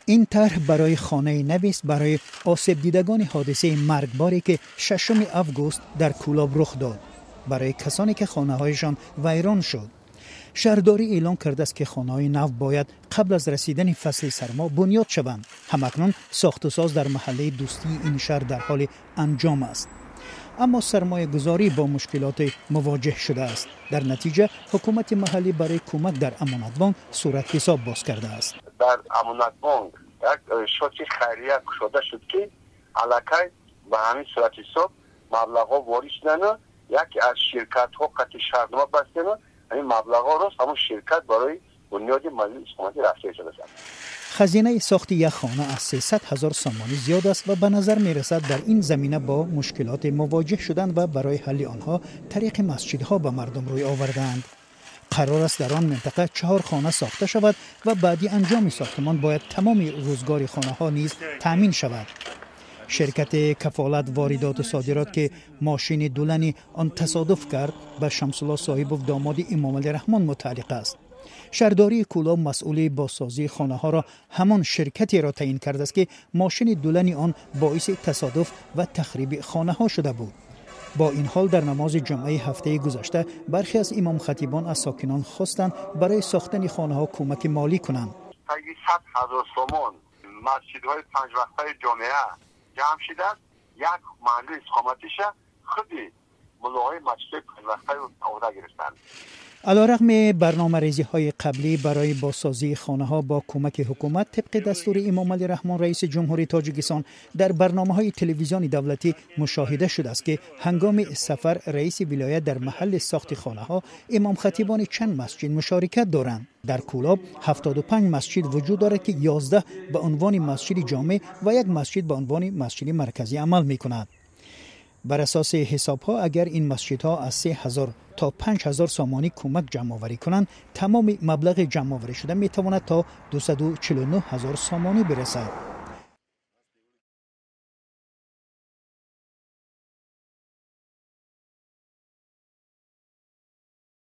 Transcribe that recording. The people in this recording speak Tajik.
Ин тарҳ барои хонаи навист барои осебдидагони ҳодисаи маргборе, ки 6 август дар Кӯлоб рух дод, барои касоне ки хонаҳояшон вайрон шуд. Шаҳрдорӣ эълон кардааст, ки хонаҳои нав бояд қабл аз расидани фасли сармо бунёд шаванд. Ҳамакнун сохтусоз дар маҳаллаи Дӯстии ин шаҳр дар ҳоли анҷом аст. Аммо сармоягузорӣ бо мушкилот мувоҷеҳ шудааст. Дар натиҷа ҳукумати маҳаллӣ барои кӯмак дар Амонатбонк суратҳисоб боз кардааст. Дар Амонатбонк як шоти хайрия кушода шуд, ки аллакай ба ҳамин суратҳисоб маблағҳо ворид шудану яке аз ширкатҳо қати шартнома бастему ҳамин маблағҳоро ҳамон ширкат барои бунёди манзили истиқоматӣ рафта истодааст. Хазинаи сохти як хона аз 300 ҳазор сомонӣ зиёд аст ва ба назар мерасад, дар ин замина бо мушкилот мувоҷеҳ шуданд ва барои ҳалли онҳо тариқи масҷидҳо ба мардум рӯй овардаанд. Қарор аст дар он минтақа чаҳор хона сохта шавад ва баъди анҷоми сохтмон бояд тамоми рӯзгори хонаҳо низ таъмин шавад. Ширкати «Кафолат воридоту содирот», ки мошини дулани он тасодуф кард, ба Шамсулло Соҳибов, домоди Эмомалӣ Раҳмон, мутааллиқ аст. Шаҳрдории Кӯлоб масъули бозсозии хонаҳоро ҳамон ширкатеро таъин кардааст, ки мошини дулани он боиси тасодуф ва тахриби хонаҳо шуда буд. Бо ин ҳол, дар намози ҷумъаи ҳафтаи гузашта бархе аз имомхатибон аз сокинон хостанд, барои сохтани хонаҳо кӯмаки молӣ кунанд. Таги 100 000 сомон масҷидҳои панҷвақтаи ҷомеа ҷамъ шидааст. Як маҳалли истиқоматиша худи муллоҳои масҷидҳои панҷвақтаи ода гирифтанд. Алорағми барномарезиҳои қаблӣ барои бозсозии хонаҳо бо кӯмаки ҳукумат тибқи дастури Эмомалӣ Раҳмон, раиси ҷумҳурии Тоҷикистон, дар барномаҳои телевизиони давлатӣ мушоҳида шудааст, ки ҳангоми сафар раиси вилоят дар маҳалли сохти хонаҳо имомхатибони чанд масҷид мушорикат доранд. Дар Кӯлоб 75 масҷид вуҷуд дорад, ки 11 ба унвони масҷиди ҷомеъ ва як масҷид ба унвони масҷиди марказӣ амал мекунад. Бар асоси ҳисобҳо, агар ин масҷидҳо аз 3000 то 5000 сомонӣ кӯмак ҷамъоварӣ кунанд, тамоми маблағи ҷамъоварӣ шуда метавонад то 249 ҳазор сомонӣ бирасад.